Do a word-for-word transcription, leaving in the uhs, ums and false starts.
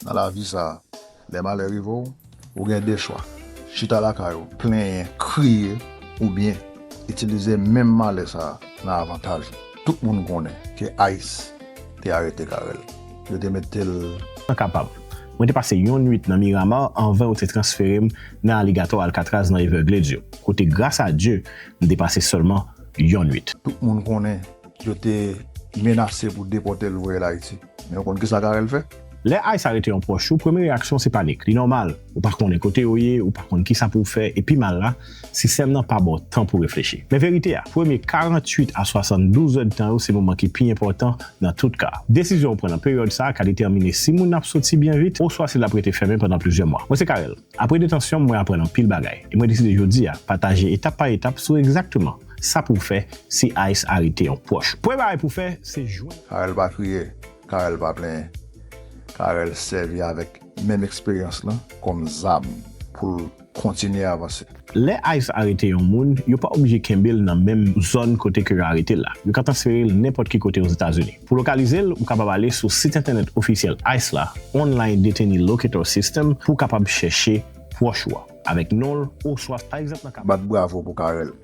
Nan lavi sa a, lè malè rive w, ou gen de chwa. Chita lakay ou, plenyen, kriye, oubyen itilize menm malè sa a nan avantaj ou. Tout moun konnen ke Ice te arete Carel. Yo te mete l nan kapab. Mwen te pase yon nwit nan Miramar anvan yo te transfere m nan aligatò Alcatraz nan Everglades yo, kote gras a Dye, m te pase sèlman yon nwit. Tout moun konnen yo te menase pou depòte l voye l Ayiti. Men w konn kisa Carel fè? Lè Ice arete yon pwòch ou, premye reyaksyon se panik. Li nòmal. Ou pa konnen kote yo ye, ou pa konn kisa pou w fè, e pi mal la, sistèm nan pa ba w tan pou reflechi. Men verite a, premye karanntuit a swasanndouz èdtan yo se moman ki pi enpòtan nan tout ka. Desizyon w pran nan peryòd sa a ka detèmine si moun nan ap soti byen vit, oswa si l ap rete fèmen pandan plizyè mwa. Mwen se Carel. Apre detansyon m, mwen aprann anpil bagay, e mwen deside jodi a pataje etap pa etap sou egzakteman sa pou w fè si Ice arete yon pwòch ou. Premye bagay pou w fè, se jwenn. Carel pa kriye, Carel pa plenyen. Carel sèvi avèk menm eksperyans lan kòm zam pou l kontinye avanse. Lè Ice arete yon moun, yo pa oblije kenbe l nan menm zòn kote ke yo arete l la. Yo ka transfere l nenpòt ki kote Ozetazini. Pou lokalize l, ou kapab ale sou sit entènèt ofisyèl Ice la, Online Detainee Locator System, pou w kapab chèche pwòch ou a, avèk non l, oswa, pa egzanp, nan ka. Bat bravo pou Carel.